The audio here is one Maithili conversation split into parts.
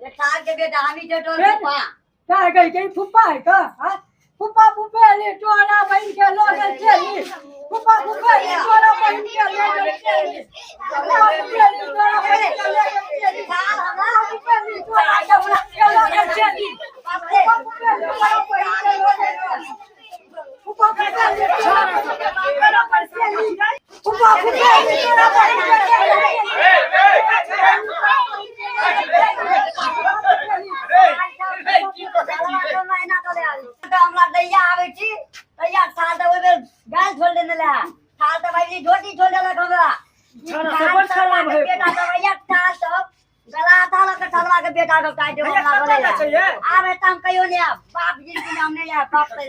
ये साल के बेटा हमी जो तोर फूफा का गई गई फूफा है का? हां, फूफा फूफेली तोरा बहिन के लगे चली, फूफा फूफेली तोरा बहिन के लगे चली, फूफा फूफेली तोरा बहिन के लगे चली, फूफा फूफेली तोरा बहिन के लगे चली, फूफा फूफेली तोरा बहिन के लगे चली, फूफा फूफेली तोरा बहिन के लगे चली, फूफा फूफेली तोरा बहिन के लगे हमरा दैया आबै छी दैया थाल तऽ ओहि बेर गाल छोड़ देने लए, थाल तऽ भाईजी झोटी छोड़ देलक हमरा। बेटा सब भैया थाल सब गला थाल के थलवा के बेटा सब काटि देबो हमरा बोलै। आब एतऽ हम कहियो नहि आयब, बाप जिंदगी में हम नहि आयब। बाप से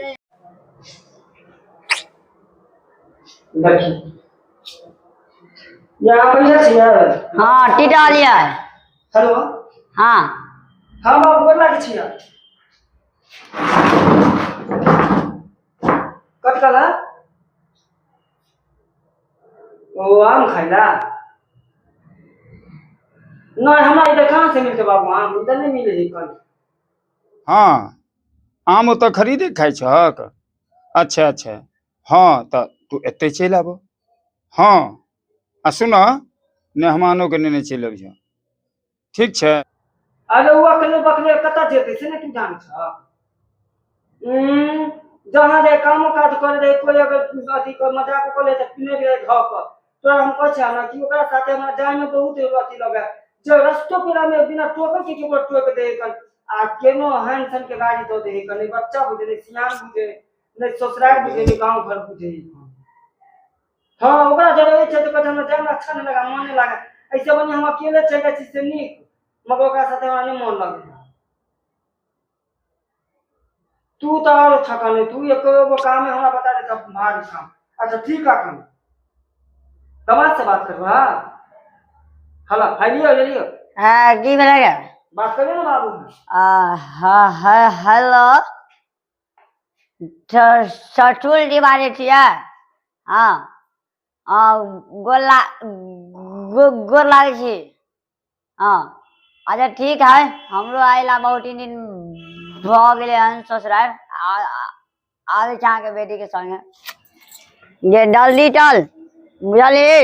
देखी या बढ़िया छियै। हाँ टीटा लिया। हेलो। हाँ हाँ बाबू गोर लागै छियै। कटकल है ओ आम खाइला नहीं, हमरा इधर कहाँ से मिलते बाबू आम, इधर नहीं मिले है कल। हाँ आम ओतऽ खरीदे खाइ छहक? अच्छा अच्छा, हाँ तऽ तू एतै चलि आबह। हाँ आ सुनऽ, मेहमानोके नेने चलि अबिहऽ, ठीक छै? अरे वो अकेले बकले कतऽ जेतै से ने तू जान छ। जहाँ जाए कामो काज करे रहे, कोई अगर अथी कर मजाक कर ले तऽ पिने रहे घर पर। तोरा हम कहै छियै ना कि ओकरा साथे हमरा जाय में बहुत अथी लगे, जे रस्तो पेरा में बिना टोके के केकरो टोक दे कन आ केनो हैन सन के गाड़ी दऽ दे कन, नहीं बच्चा बुझे, नहीं सियान बुझे, नहीं ससुराल बुझे, नहीं गाँव घर बुझे। हाँ ओकरा जब रहै छै तऽ कहै छै हमरा जाय में अच्छा नहीं लगा, मन नहीं लागे, ऐसे बनी हम अकेले चलि जाइ छी से नीक, मगर ओकरा साथे हमरा नहीं मन लगे। तू तो और थकल है, तू एको काम है हमरा बता दे तब भारी काम। अच्छा ठीक है, काम दमाद से बात करबा। हेलो हाय लियो ले लियो। हाँ की भेलै गे? बात करियो ना बाबू। हाँ हाँ हेलो, ससुर जी बाजै छियै? हाँ हाँ गोर ला गोर लागै छी। हाँ अच्छा ठीक है, हमरो अयला बहुत दिन भऽ गेलै हन ससुरारि, आबै छी अहाँके बेटीके संगे। जे जल्दी चल बुझलिही।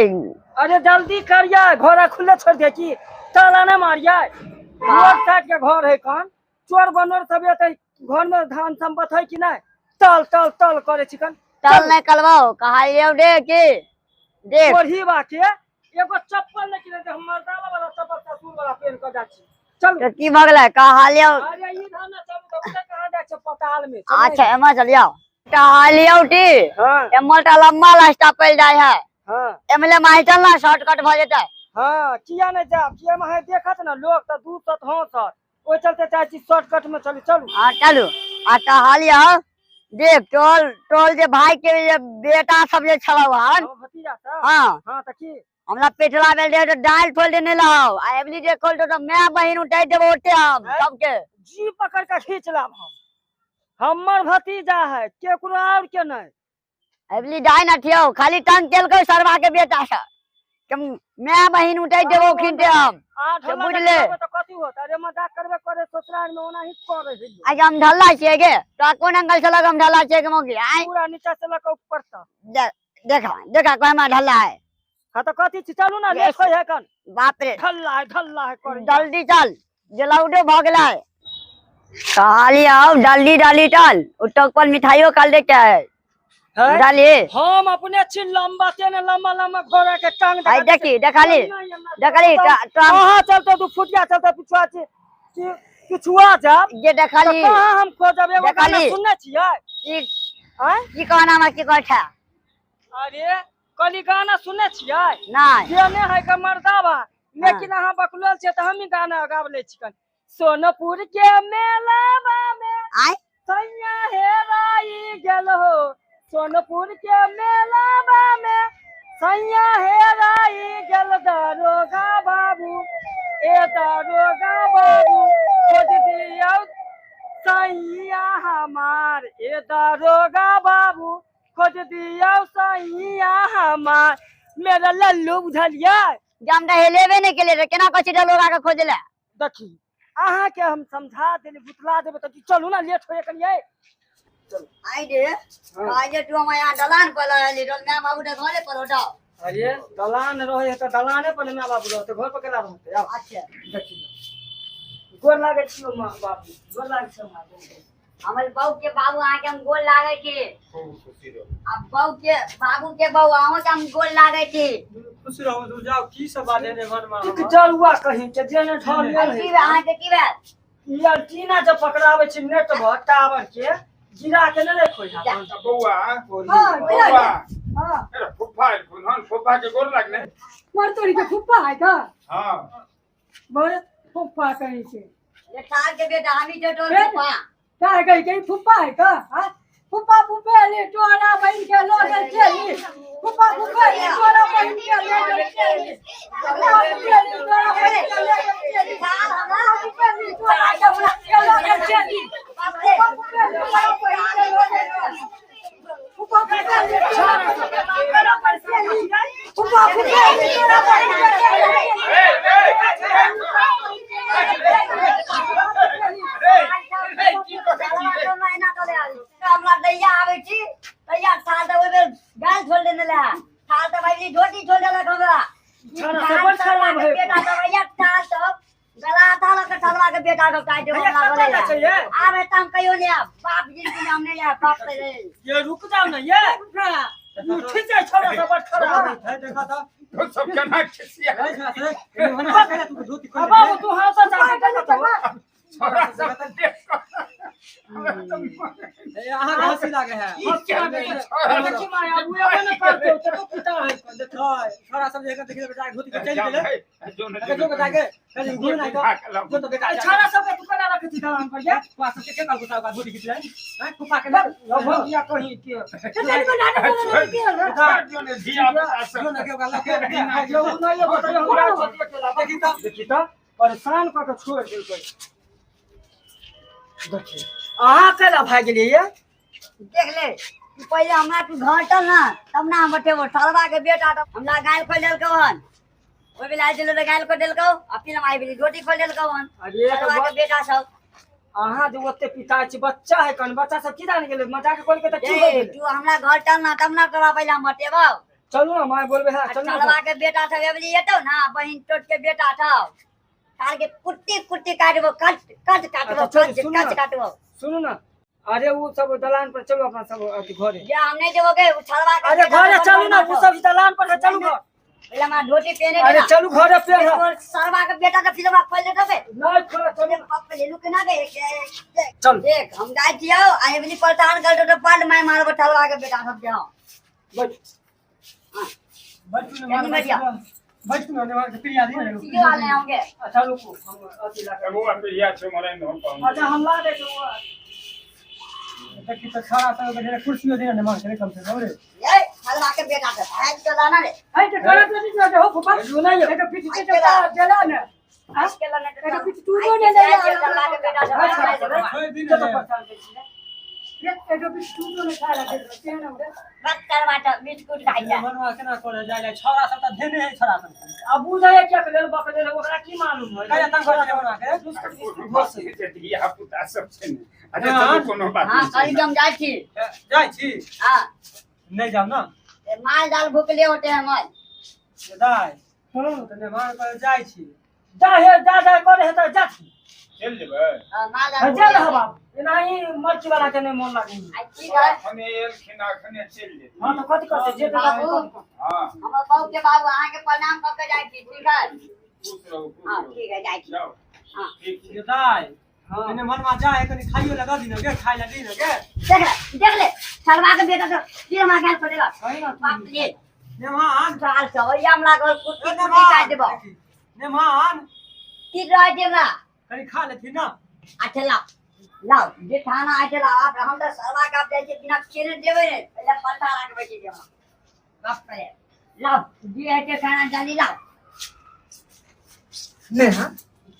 अरे जल्दी करिए, घोड़ा खुले छोड़ दे की ताला नहीं मारिए। रोड साइड के घर है कौन चोर बनोर सब एतै, घर में धान संपत है कि नहीं, तल तल तल करे छिकन। चल नहीं कलबो कहलियौ दे की देख ओढ़ी बा के एगो चप्पल नहीं किने दे, हम मर्दाना वाला चप्पल ससुर वाला पहन के जा छी। चल तो की भऽ गेलै कहलियौ? अरे ई धान ना चलू तऽ ओतऽ कहाँ जाइ छै पताल में। अच्छा एम्हर चलियौ कहलियौ टी। हां एम्हर तऽ लम्बा रास्ता पड़ि जाइ है। हां एम्हरे माही चल ना, शॉर्टकट भऽ जेतै। हां किया नहीं जाब, किया में देखत ना लोग तऽ दूर तक हंसत, ओहि चलते चाहै छी शॉर्टकट में चलू। चलू हां चलू। आ कहलियौ देख टोल टोल जे भाई के जे बेटा सब जे छलौ हन। भतीजा सब। हां हां तऽ की हमरा पिछला बेर जे डाल खोल देने लहो आ एबली जे खोल दो तऽ my बहिन उठाइ देबो ओते हम सबके जी पकड़ के खींच लाब हम, हमर भतीजा है केकरो और के नहीं। एबली जाय ना थियौ, खाली टंग केलकै सरवा के बेटा से के my बहिन उठाइ देबो खींचे हम। बुझले तऽ कथी होत? अरे मजाक करबे करे ससुराल में ओना ही करे है। आज हम ढल्ला छियै गे, तोरा कोन एंगल से लग हम ढल्ला छियै गे मौगी? आइ पूरा नीचा से लग ऊपर तक देखा देखा कोई हमरा ढल्ला है। हाँ तो कथी छी, चलू ना लेट होय है कन। बाप रे ढल्ला है ढल्ला है करे, जल्दी चल जे लाउडो भ गेलै। कहलियौ जल्दी जल्दी चल, उ टोक पर मिठाइयो काल दे के है। बुझलिए हम अपने छी लंबा तेने लंबा लंबा घोड़ा के टांग आई देखी देखली देखली तो कहां चलते दू फुटिया चलते पिछुआ छी पिछुआ जाब जे देखली कहां हम खोजब। एगो गाना सुनने छियै की की कहना हमरा की कहै छै? अरे कली गाना सुनने छियै? नहीं केने है के मर्दाबा, लेकिन अहाँ बकलोल छियै तऽ हमही गाना गाब लै छी। सोनपुर के मेलावा में आय सैया हेराई गेल हो, सोनपुर के मेलावा में सैया हेराई गेल, दारोगा बाबू ए दारोगा बाबू खोज दियौ सैया हमार, ए दारोगा बाबू खोज दियौ सैया हमार, मेरा लल्लू। बुझलियै? जे हम तऽ हेलेबे नहि केलियै रहे, केना कहै छी दरोगा के खोजै लए? देखी अहाँ के हम समझा देली बुतला देबे त चलू ना लेट होए कनिए। चलू आई दे काजे तू हम यहाँ दलान पर आली रोल my बाबू के घरे पर हटाओ। अरे दलान रहे त दलाने पर my बाबू रहते घर पर केना रहते। आउ अच्छा देखियो गोर लागे छियो मां बाबू गोर लागे छियो मां। हमर बहू के बाबू अहाँ के हम गोर लागे छी। खूब खुशी रहू। आ बहू के बाबू के बहू अहाँ के हम गोर लागे छी। खुश रहू तू जाओ की सब बाजे ने मन में की जरुआ कहीं के जेने ढल गेल की अहाँ के की भेल ई टीना जब पकड़ावे छी नेट भर टावर के गिरा के ने देखो जा। बौआ हां बौआ हां अरे फुफा हन फुफा के गोर लागने मर तोरी के फुफा है का। हां बड़ फुफा कहीं के ये साल के बेटा हमी जो टोल फुफा का गई के फुफा है का। हां फुफा फुफे ले टोला बहन के लोग चली फुफा फुफे ले टोला बहन के लोग चली फुफा फुफे ले टोला बहन के लोग चली फुफा फुफे ले टोला बहन के लोग चली फुफा फुफे ले टोला बहन के लोग चली फुफा फुफे ले टोला बहन के चली फुफा फुफे ले टोला बहन के हमरा दैया आबै छी दैया थाल तऽ ओहि बेर गाल छोड़ देने लए थाल तऽ भाई धोती छोड़ देलक हमरा बेटा तऽ भैया थाल सब गला थाल के थलवा के बेटा सब काटि देबो हमरा बोले आब एतऽ हम कहियो नहि आब बाप जिंदगी में हम नहि आब बाप से ये रुक जाओ ना ये उठ जाय छोड़ा सब बड़ खराब है देखा था तो सब केना खिसिया अब बाबू तू हां से जा छोड़ा सब देख अहाँ के हंसी लागे है। देखी माय आबू एबे न करते तो पिता है देखो छोरा सब देखा देखि बेटा धोती के चल गेलै जो न जो के जाके कहीं घूम ना जो तो बेटा छोरा सब के तू केना रखे छी दलान पर ये फुफा सब के के कल का धोती खींच ले हैं फुफा के ना भगिया कहीं के चल को नाटक करे जो ने धिया पुता जो सब न के ओकरा लके जो नहीं बताइए हमरा देखी त देखी त परेशान क के छोड़ देलकै। देखी अहाँ केना भागि गेलियै ये देख ले तू पहिले हमरा तू घर चल ना तब ना हम बतेबो सरवा के बेटा तऽ हमरा गाल खोल देलकौ हन ओहि बेला आयल छलै तऽ गाल खोल देलकौ आ फिर हम आबि गेली रोटी खोल देलकौ हन। अरे सरवा के बेटा सब अहाँ जे ओते पिता छी बच्चा है कन बच्चा सब की जान गेलै मजाक कर के त की हो ए गेलै। तू हमरा घर चल ना तब ना तोरा पहिले हम बतेबौ। चलू ना माय बोलबे है चलू ना। सरवा के बेटा सब एबली एतौ ना बहिन टोट के बेटा सब साल के कुट्टी कुट्टी काटबो कट कट काटबो कट कट काटबो। सुनू ना अरे वो सब दलान पर चलू अपना सब अथी घरे जे हम नहीं देबो के उ छलवा के अरे घरे चलू ना वो सब दलान पर से चलू घर पहिले हमरा धोती पहने अरे चलू घरे पे सरवा के बेटा के फिर हमरा खोल देबे नहीं खोल चलू पप्पा ले लू के ना गए चल देख हम जाय छियौ आ एबली परेशान कर दो पाल my मारबो छलवा के बेटा सब जाओ बैठ बैठ ना बैठ ना ने के प्रिया दी ना सीधे वाले होंगे। अच्छा रुको हम अथी ला बौआ प्रिया छै मरन हम पाऊं। अच्छा हम ला दे बौआ देखी त छोरा सब बैठे कुर्सी दे ने मार के कम से कम रे ए हलवा के बेटा के भाग के लाना रे है त करत नहीं जो हो फुफा नहीं ए तो पीछे से जला ना आज के लाना ए तो पीछे तू ने ले हलवा के बेटा छोड़ दी तो परेशान कर छी ए तो पीछे तू ने खा ला के ना रे बस करवा त बिस्कुट खाइ जा मनवा केना करे जाय जाय छोरा सब त धेने है छोरा सब अब बुझाय क्या के लेल बक लेल ओकरा की मालूम है काया तंग करे मनवा के बिस्कुट बिस्कुट घोस धिया पुता सब छै ने। अच्छा चलू कोनो बात हां नहीं कल हम जाय छी जाय छी। हां नहीं जाओ ना माल दाल भूखले होते हैं माल दाय हां त ने मार पर जाय छी जा हे जा जा करे हे त जा छी चल जेबै हां माल दाल जा रह बाप एनाही मर्च वाला के नहीं मोन लागे। आ ठीक है अखने एलखिन अखने चल जेतै। हां त कथि करते जे बाबू हां हमर बाबू के बाबू अहाँ के प्रणाम क के जाय छी ठीक है। खुश रहू खुश हां रहू ठीक है जाय छी। जाओ हां ठीक छै दाय हां ने मनवा जाय कनी खाइयो लगा दी ने के खाइ ला दी ने के देख ले सरवा के बेटा तो फिर हमरा गाल खोलेगा सही ना बाप रे नेमान साल सब हमरा घर कुट्टी कुट्टी काट देबो नेमान की रह दे हमरा कनी खा लेथिन ना। अच्छा लाओ लाओ जे खाना आइ लाओ आप हम त सरवा का जाइ छै बिना खेने देबै ने पहिले पलटा राखबै छी हम बाप रे लाओ जे है के खाना जल्दी लाओ। ने हां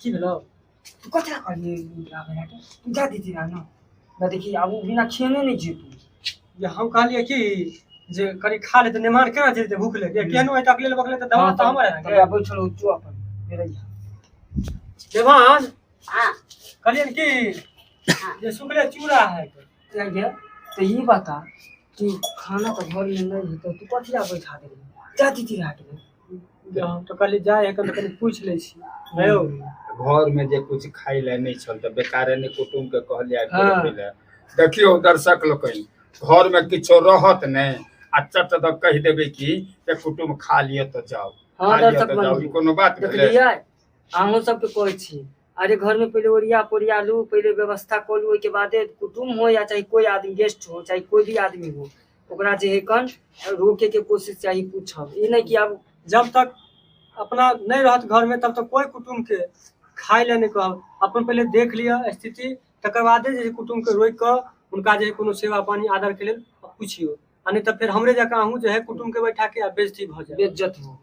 की भेलो तू कथा कहली आबे के तू जा दीदी ना ना देखी आबू बिना खेने नहीं जेतू जे हम कहलिए कि जे कनी खा लेते नेमान केना जेतै भूख लगे केहनो है तकले बकले त दवा त हमर है तब बैठल हो तू अपन मेरे नेमान हाँ। कहलियनि कि जे सुखले चूड़ा है। ये तो ये बता कि खाना तो घर में नहीं है तो तू कथी ला बैठा देली जा दीदी रहा के। हम तऽ कहलियै जाय है कनि पूछि लै छी यौ। घर में जे कुछ खाइ लए नहि छल तऽ बेकारे नहि कुटुम्ब के कहलियै आबि हाँ। के रखै लए। देखियौ दर्शक लोकनि, घर में किछो रहत नहि आ चट दऽ कहि देबै कि जे कुटुम्ब खा लिअ तऽ जाउ, हाँ, खा लिअ दर्शक तऽ जाउ, बंधु। ई कोनो बात भेलै? देखलियै अहूँ सबके कहै छी, अरे घर में पहले ओरिया पोरिया लू, पहले व्यवस्था कऽ लू, ओहिके बादे कुटुम्ब हो या चाहे कोई आदमी गेस्ट हो चाहे कोई भी आदमी हो, ओकरा जे है कन रोके के कोशिश चाही, पूछब ई नहीं कि आब जब तक अपना नहीं रहत घर में तब तक कोई कुटुम्ब के खाय लए नहीं कहब। अपन पहले देख लिअ स्थिति, तकर बादे जे कुटुम्ब के रोकि कऽ हुनका जे कोनो सेवा पानी आदर के लेल पुछियौ, आ नहीं तऽ फेर हमरे जकाँ अहूँ जे है कुटुम्ब के बैठा के आ बेइज्जती भऽ जायत। बेइज्जत हो।